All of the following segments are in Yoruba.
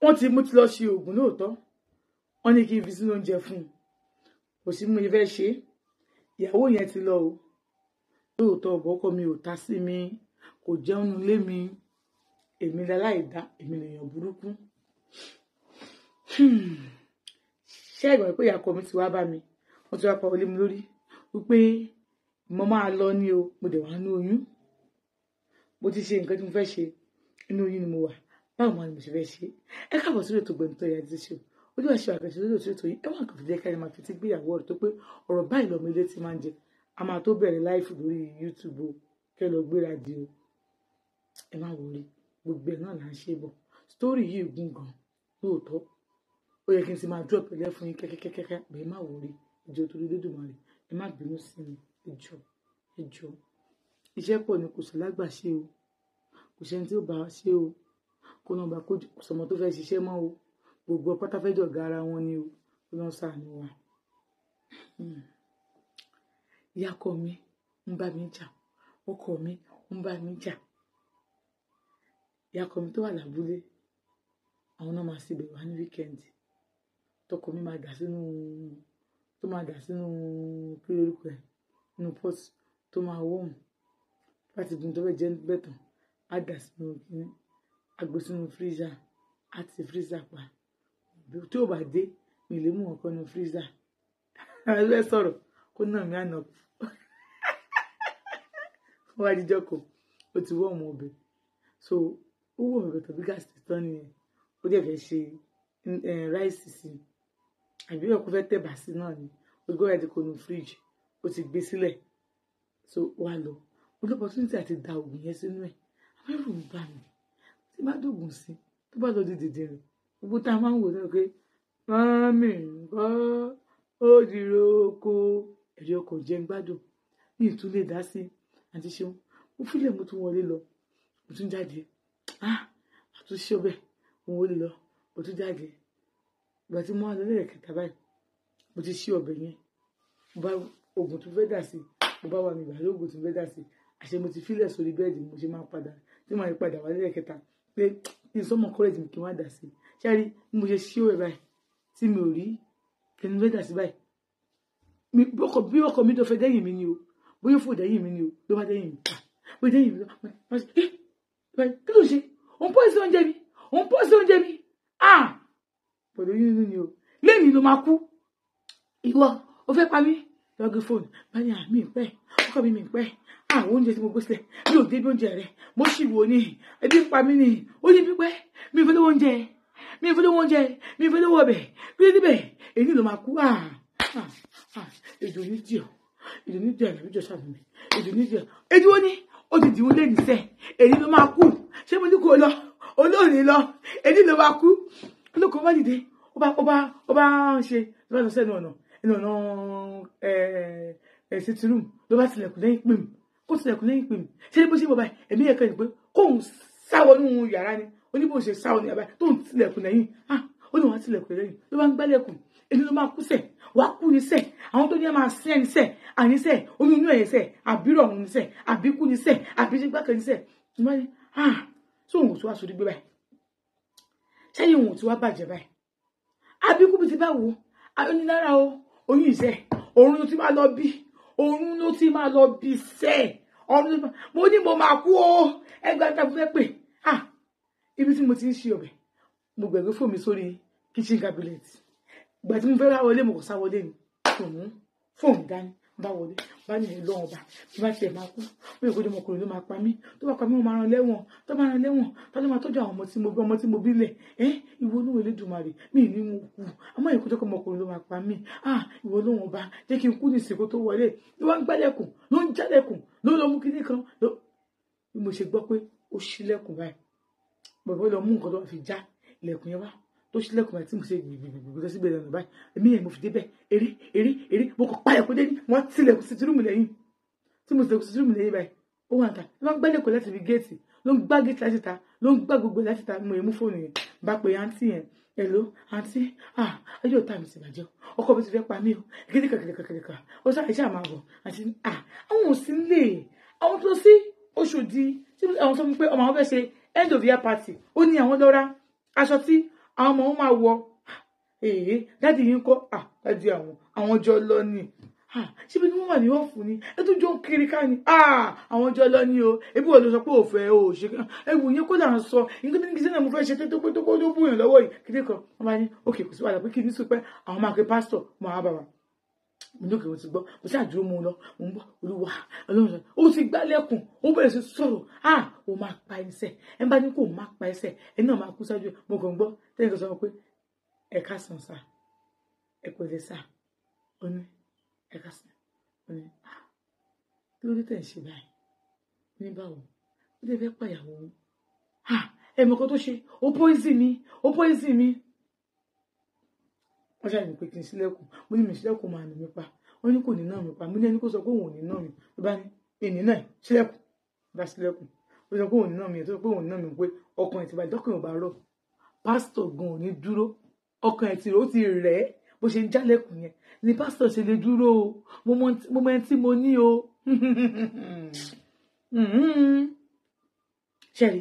Wọ́n ti mú ti lọ ṣe oògùn lóòótọ́. Wọ́n ní kí n fi sínú oúnjẹ fún un. Kò sí mo fẹ́ ṣe. Ìyàwó yẹn ti lọ o. Lóòótọ́ ọ̀bọ̀ ọkọ mi ò ta sí mi, kò jẹun lé mi. Èmi láláìdá, èmi lèèyàn burúkú. Ṣé ìgbà pé ìyá ọkọ mi ti wá bá mi, wọ́n ti wá pa olé mi lórí wípé mo máa lọ ní o, mo dẹ̀ wá ní oyún. Mo ti ṣe nǹkan tí mo fẹ́ ṣe, inú oyún ni mo wà. Báwo ni mo ṣe fẹ́ ṣe? Ẹ káàbọ̀ sórí ètò Gbẹ̀mítọ́ Ìyá Dídí Show. Ojú àṣẹ àkànṣe lórí ètò yìí, ẹ wá nǹkan fìdí ẹ̀ka ẹ̀ máa fi ti gbéyàwó ọ̀rọ̀ tó pé ọ̀rọ̀ báyìí lọ́mọ ilé ti máa ń jẹ. A máa tó bẹ̀rẹ̀ láìfù lórí YouTube o, kẹ́ lọ gbéra di o. Ẹ má wọrí, gbogbo ẹ̀ náà là ń ṣe bọ̀. Sítórì yìí gùn gan, lóòótọ́. Ó yẹ kí n ti máa drop ẹlẹ́ fún yín kẹ́kẹ́kẹ́kẹ́, bẹ́ẹ̀ má wọrí. Ìjọ torí Olódùmarè, ẹ má bínú sí mi. Ẹ jọ̀ọ́, ẹ jọ̀ọ́. Iṣẹ́ pọ̀ ni kò sí lágbàṣe o. Kò sẹ́ni tí ó bá ṣe o. Kó náà bá kó sọmọ tó fẹ́ ṣiṣẹ́ mọ́ o. Gbogbo pátá fẹ́ jọ̀gá ara wọn ni o. Ó lọ ṣàánú wa. Ìyá ọkọ mi ń bá mi jà. Ọkọ mi ń bá mi jà. Ìyá ọkọ mi tó wà lábúlé, àwọn náà máa síbẹ̀ wá ní wíkẹ́ndì. Tọkọ mi máa dà sínú, tó máa dà sínú kí lórúkọ ẹ̀, nínú pot tó máa warm. Láti dùn tó fẹ́ jẹ bẹ́ẹ̀ tán, á dà sínú kíní, á gbé sínú freezer, á ti freezer pa. Tí ó bá dé, mi lè mú nǹkan nínú freezer. Ẹ fẹ́ sọ̀rọ̀, kó náà mi á nà kú. Ó wá jíjọ́ kan, ó ti warm ọbẹ̀. So, ó warm ọbẹ̀ tàbí gas ti tán nìyẹn. Ó dẹ̀ fẹ́ ṣe rice sí i. Àbí ọkọ fẹ́ tẹ̀bà sí náà ni. Ó gbé ọ̀rẹ́ ti kó nu fridge, ó ti gbé sílẹ̀. So, wá lọ. Mo ní opportunity àti da ògùn yẹn sínú ẹ̀. Àmọ́ ẹ̀rù ń bà mí. Tí bá dògùn sí, tó bá lọ di dìdìrìn, gbogbo tá a máa ń wò náà pé, "Mummy ńkọ́, ó di roko." Ẹ̀rí ọkọ̀ jẹ́ ń gbádùn. Mi ì tún lè dá sí. Àǹtí Ṣeun, mo fílẹ̀ mo tún wọlé lọ. Mo tún jáde. Ah! Àtúnṣe ọbẹ̀. Mo wọlé lọ. Mo tún jáde. Ìgbà tí mo wá lọ lẹ́ẹ̀kẹta báyìí, mo ti ṣí ọbẹ̀ yẹn. Mo bá ògùn tó fẹ́ dà sí, mo bá wà mí ìgbà lóògùn tó fẹ́ dà sí. Àṣé mo ti fílẹ̀ sórí bẹ́ẹ̀dì mo ṣe máa padà. Tí màá padà wá lẹ́ẹ̀kẹta pé kí n sọ́mọ courage mi kí n wá dà sí. Ṣé rí bí mo ṣe ṣí ọbẹ̀ báyìí tí mi ò rí kí n fẹ́ dà sí báyìí. Bí ọkọ mi tó fẹ́ dẹ́yìn mi ni o. Bóyá ó fò dẹ́yìn mi ni o. Ló bá dẹ́yìn mi. Bóyá dẹ́yìn mi lọ. Kí ló ṣe? Òun pọ́ìsì oúnjẹ mi. Òun pọ́ìsì oúnjẹ mi. Ah! Pẹ̀lú oyún inú ni o. Lẹ́yìn ló máa kú. Ìwọ, o fẹ́ pa mí? Lọ gbé fóònù. Bá ní àmì ìpẹ́. Ọkọ mi mi ìpẹ́. Àwọn oúnjẹ tí mo gbé sílẹ̀. Mi ò dé bí oúnjẹ rẹ̀. Mo ṣì wò ní. Ebi ń pa mí ni. Ó ní pípẹ́. Mi ò fẹ́ lówó oúnjẹ. Mi ò fẹ́ lówó oúnjẹ. Mi ò fẹ́ lówó ọbẹ̀. Kí ló dé bẹ́ẹ̀? Èyí ló máa kú. Ah! Ah! Ah! Èdè ò ní dì ọ́. Èdè ò ní dì ọ́ àbí jọ ṣàánú mi. Èdè ò ní dì ọ́. Èdè wo ni? Ó ti dìwọ́ lẹ́yìn sẹ́. Èyí ló máa kú. Ṣé mo ní kó lọ? Olóòní lọ. Èyí ló máa kú. Olóko bá dìde. Ó bá ń ṣe. Ló bá lọ sẹ́nu ọ̀nà. Ẹnu ọ̀nà sitting room. Ló bá tilẹ̀kùn lẹ́yìn pìm. Kó tilẹ̀kùn lẹ́yìn pìm. Ṣé ní bó ṣe bọ̀ báyìí? Ẹ̀mí ẹ̀ kan ní pé kóun sá wọnú yàrá ni. Ó ní bó ṣe sá wọnú yàrá tó ń tilẹ̀kùn lẹ́yìn. Ah! Ó ní wọ́n á tilẹ̀kùn lẹ́yìn. Ló bá ń gbálẹ̀kùn. Èmi ló máa kú sẹ̀. Wàá kú ní sẹ̀. Àwọn tó ní ẹ máa sin ẹni sẹ̀. Àní sẹ̀. Oyún inú ẹ̀ sẹ̀. Àbírọ̀ ọ̀hún ní sẹ̀. Àbíkú ní sẹ̀. Àbíṣẹ́gbákan ní sẹ̀. Mo bá ní, ah! Ṣé òun ò tún wá sórí gbé báyìí? Ṣẹ́yìn òun ò tún wá bàjẹ́ báyìí? Àbíkú bí ti bá wò ó. Ní lára o. Oyún ìṣẹ́. Òun ló ti máa lọ bí. Òun ló ti máa lọ bí sẹ́. Ọ̀run ló ti máa. Mo ní mo máa kú o. Ẹgbẹ́ ta fẹ́ pè. Ah! Ibi tí mo ti ń ṣe ọbẹ̀. Mo gbàgbé fóònù mi sórí kitchen cabinet. Ìgbà tí mo fẹ́ wá wọlé, mo kò sá wọlé ni. Fóònù dání, bá wọlé, bá ní ìlú ọba, bí bá tiẹ̀ máa kú, bí ìkójọ ọmọkùnrin ló máa pa mí, tó bá pa mí, wọ́n máa rán lẹ́wọ̀n, tó bá rán lẹ́wọ̀n, tó ló máa tọ́jú àwọn ọmọ tí mo bí, ọmọ tí mo bí lẹ̀, ẹ́ ìwọ olóhùn Elédùmarè, mi ní mo kú, àmọ́ ìkójọ ọmọkùnrin ló máa pa mí, ah ìwọ olóhùn ọba, jẹ́ kí n kú ní ìsìnkú tó wọlé, ló wá ń gbálẹ̀kùn, ló ń jálẹ̀kùn, ló ń lọ mú kíní kan, ló bí mo ṣe gbọ́ pé ó ṣílẹ̀kùn báyìí, bàbá lọ mú nǹkan tó wà fi já ilẹ̀kùn yẹn wá. Tó ṣílẹ̀kùn báyìí tí mo ṣe gbìgbìgbì lọ síbẹ̀ lọ́nà báyìí, èmi yẹn mo fi débẹ̀ eré eré eré, mo kàn palẹ̀kùn dé ní wọ́n tilẹ̀kùn sí rúùmù lẹ́yìn tí mo tilẹ̀kùn sí rúùmù lẹ́yìn báyìí, ó wà níta, ló ń gbálẹ̀kùn láti fi géètì, ló ń gbá géètì láti ta, ló ń gbá gbogbo láti ta, mo yẹ mú fóònù yẹn bá pe àǹtí yẹn, hello àǹtí, ah ayé ọ̀tá mi ti bàjẹ́ o, ọkọ mi ti fẹ́ pa mí o, kíníkà kíníkà kíníkà, ó sáré ṣáà máa bọ̀, àǹtí ah àwọn ò sí lè, àwọn tó sí Oṣòdì, tí àwọn sọ fún mi pé ọmọ àwọn fẹ́ ṣe end of year party, ó ní àwọn lọ ra aṣọ tí Àwọn ọmọ wọn máa wọ èyí dáàdi yín kọ́, dáàdi àwọn jọ lọ ni. Ṣíbi ni wọ́n wà ní ọ̀fun ni, ẹ tún jọ ń kiri ká ni. Àwọn jọ lọ ni o, ebi wo ló sọ pé òfẹ́ o ṣe ewu yẹn kó là ń sọ nǹkan tó ní kí sẹ́nà mo fẹ́ ṣe tó pé tó kó tó búyàn lọ́wọ́ yìí kíndé kan. Wọ́n bá ní òkè kò sí wàhálà pé kí ní sùn pé àwọn máa pe pásítọ̀ mọ́ àwọn bàbá. Mo ní òkè mo ti gbọ́, mo sì àdúró mu lọ, mo ń bọ̀ Olúwa Ọlọ́run sọ, ó ti gbálẹ̀kùn, ó bẹ̀rẹ̀ sí sọ̀rọ̀, ó máa pa ẹsẹ̀, ẹ bá ní kó máa pa ẹsẹ̀, ẹ náà máa kú sáájú. Mo kàn ń gbọ́ tẹ́lẹ̀ kan sọ pé ẹ káàsán sà, ẹ pẹ̀lẹ́ sà, ó ní ẹ káàsán, ó ní kí ló dé tẹ̀ ń ṣe báyìí? Ó ní báwo? Ó dé fẹ́ pàyàwó òun. Ẹ mọ̀ kan tó ṣe, ó poison mi, ó poison mi. Wọ́n ṣàlùyìn pé kí n ṣílẹ̀kùn, mo ní mi ṣílẹ̀kùn máa nà mí pa. Wọ́n ní kò ní náà mi pa, mo ní ẹni kó sọ pé òun ò ní náà mi. Ló bá ní èmi náà ṣílẹ̀kùn, bá ṣílẹ̀kùn. Ó sọ pé òun ò ní náà mi, ó sọ pé òun ò ní náà mi pé ọkàn ẹ̀ ti bàjẹ́, tọkàn ẹ̀ ò bá rọ̀. Pásítọ̀ gan ò ní dúró, ọkàn ẹ̀ ti rò ó ti rẹ̀ ẹ́ bó ṣe ń jálẹ̀kùn yẹn ni pásítọ̀ ṣe lè dúró o. Mo mọ ẹni tí mo ní o. Ṣẹ́rí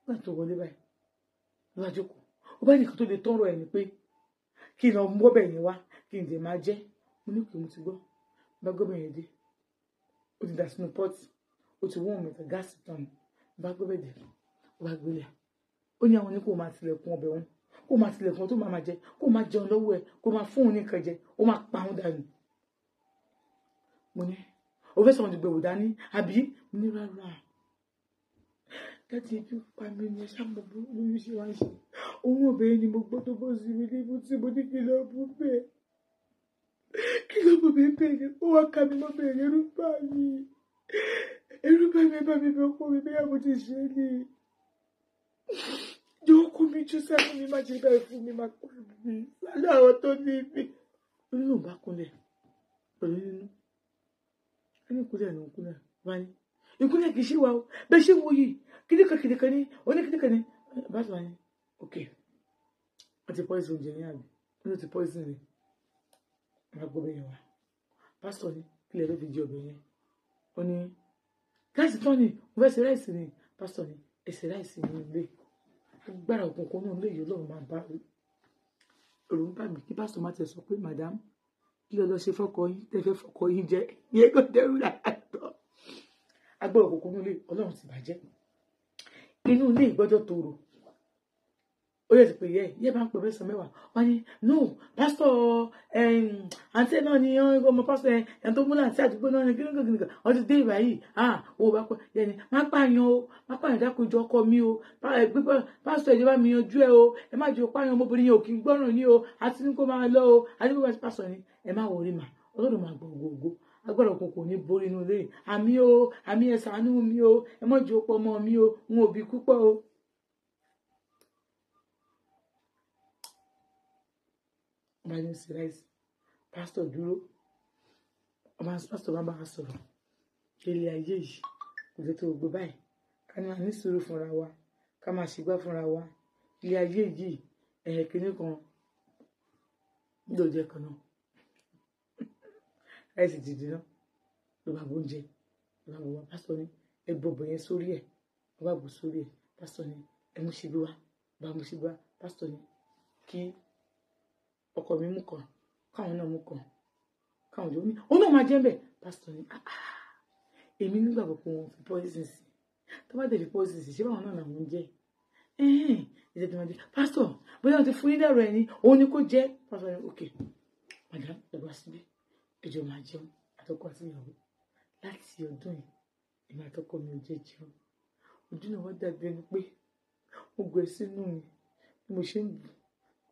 nígbà tó wọlé báyìí ló bá jókòó, ó bá nìkan tó lè tọrọ ẹ̀ ni pé kí n lọ mú ọbẹ̀ yẹn wá kí n dè máa jẹ́. Mo ní kí mo ti gbọ́, bá gbọ́bẹ̀ yẹn dé, ó ti dà sínú pọ́ọ̀tì, ó ti wọ́n mẹ́ta gáàsì tán, bá gbọ́bẹ̀ dé, ó bá gbélé. Ó ní àwọn ní kó máa tilẹ̀kùn ọbẹ̀ wọn, kó máa tilẹ̀kùn tó máa jẹ, kó máa jẹun lọ́wọ́ ẹ̀, kó máa fún òun nìkan jẹ, ó máa pa òun dànù. Mo ní o fẹ́ sọ̀rọ̀ dìgbò dání àbí? Mo ní rárá, láti ibi pa mi ní ẹ̀ṣá mo bú lóyún ṣe wá ṣe òun ọbẹ̀ yẹn ni mo gbọ́ tó bọ́ sí mi níbi tí mo ní kí lọ bú bẹ́ẹ̀, kí lọ bú bẹ́ẹ̀ bẹ́ẹ̀ ni ó wá ká mi mọ́ bẹ́ẹ̀ ẹ̀rù bá mi, ẹ̀rù bá mi, bá mi bẹ́ẹ̀ kọ́ mi bẹ́ẹ̀ mo ti ṣe é ní jọ̀wọ́ kó mi jù sẹ́nu mi má ṣe bẹ́ẹ̀ fún mi má kọ́ mi lálẹ́ àwọn tó ní mi. Ó ní òun bá kúnlẹ̀ pẹ̀lú nínú ẹni ìkúnlẹ̀ ní ìkúnlẹ̀ bá ní ìkúnlẹ̀ kì í ṣe wa o bẹ́ẹ̀ ṣe wo yìí kìdíkan kìdíkan ní oníkìdíkan ní bá ti wà ní ok wọ́n ti poison oúnjẹ ní àbí wọ́n ló ti poison rẹ̀ wọ́n á gbọ́ bẹ́ẹ̀ yẹn wá. Pásítọ̀ ní kílẹ̀ ló fi jẹ ọbẹ̀ yẹn, ó ní gáàsì tán ni mo fẹ́ ṣe ráìsì ni. Pásítọ̀ ní ẹsẹ̀ ráìsì ní ilé agbára òkùnkùn náà lè yọ Ọlọ́run máa bá èrò ń bà mí kí pásítọ̀ má ti sọ pé madam kí lọ lọ ṣe fọ́kọ yín tẹ́ fẹ́ fọ́kọ yín jẹ yẹn kò dẹ́rù látọ̀. Agbára òkùnkùn náà lè Ọlọ́run ti bàjẹ́, inú ilé ìgbọ́jọ́ tòrò. Ó yẹ ti pè yẹ yẹ bá ń pè mẹ́sàn-án mẹ́wàá wọ́n ní no pásítọ̀ àǹtí náà ni ọmọ pásítọ̀ ẹni tó múlẹ̀ àǹtí àdúgbò náà ni gínígàn gínígàn wọ́n ti dé ìgbà yìí owó bá pọ̀ yẹn ni má pààyàn o, má pààyàn dákun ìjọ ọkọ mi o, pásítọ̀ ìjọba mi yanjú ẹ o, ẹ má jẹ́ pààyàn ọmọbìnrin yẹn ò kí ń gbọ́ràn ní o, àti ní kó máa lọ o, àti ní kó máa pásítọ̀ ni ẹ má wọrí mà, Ọlọ́run máa gbọ́ ògógó agbára òkùnkùn ní borí inú ilé àmì o, àmì ẹ ṣàánú mi o, ẹ má jẹ́ ọ̀pọ̀ ọmọ mi o, n ò bí púpọ̀ o. Ọba ní sí ráìsì, pásítọ̀ dúró, ọba pásítọ̀ bá bá a sọ̀rọ̀ ilé ayé yìí kò lè tó gbogbo báyìí, ká ní máa ní sùúrù fúnra wa, ká máa ṣègbà fúnra wa, ilé ayé yìí ẹ̀yẹ kìíní kan ló jẹ́ kan náà. Ráìsì dìdì náà ló bá gbóúnjẹ, ló bá bọ̀ wá. Pásítọ̀ ní ẹ bọ̀bọ̀ yẹn sórí ẹ̀, ló bá bù sórí ẹ̀. Pásítọ̀ ní ẹ mú ṣíbí wá, bá mú ṣíbí wá. Pásítọ̀ ní kí ọkọ mi mú kan, káwọn náà mú kan, káwọn jọ ní òun náà máa jẹ́ bẹ́ẹ̀. Pásítọ̀ ní èmi nígbàgbọ́ pé wọ́n fi poison sí, tó bá dẹ̀ fi poison sí ṣé báwọn náà làwọn ń jẹ́ ẹ̀ẹ́dẹ̀ tó máa jẹ́. Pásítọ̀ bóyá wọ́n ti fún yín lẹ́rọ ẹ̀ ní òun ni kò jẹ́. Pásítọ̀ ní ok madam ẹ wá síbí ẹjọ́ máa jẹun àtọkọ àti ìyàwó. Láti ọdún yìí èmi àtọkọ mi ò jẹ jẹun, ojú náà wọ́n dàbí ẹni pé ó gbẹ sínú mi bí mo ṣe ń bù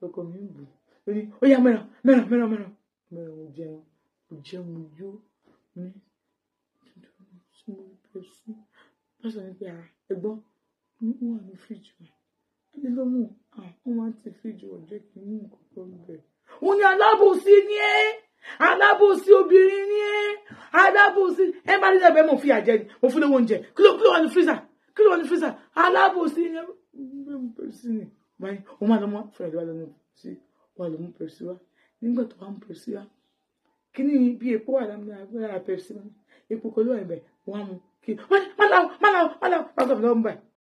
lọkọ mi ń bù lóní ó yá mẹ́ràn mẹ́ràn mẹ́ràn mẹ́ràn mẹ́ràn mo jẹun mo jẹun mo yó ní tí mo bẹ̀ sí. Pásítọ̀ ní pé ẹ̀gbọ́n ní wọ́n wà ní fíríjì wa ẹni ló mú wọ́n máa ń ti fíríjì wọ̀ jẹ́ kí n mú nǹkan kan bẹ̀. Òun ni alábòsí ni ẹ́, alábòsí obìnrin ni ẹ́, alábòsí ẹ bá nílẹ̀ bẹ́ẹ̀ mo fi àjẹ ni mo fún lówó oúnjẹ, kí ló wà ní fírísà, kí ló wà ní fírísà, alábòsí ni ẹ pepsi ni báyìí. Òun máa lọ mọ fúnra ìjọba lọ́nà sí wà ló mú pepsi wá. Nígbà tó wà mú pepsi wá kí ni bí epo wà lára pepsi wá, epo kan ló wà níbẹ̀, wọ́n á mú kí wọ́n ní má láwọ́ má láwọ́ má láwọ́ má láwọ́ lọ́wọ́ báyìí.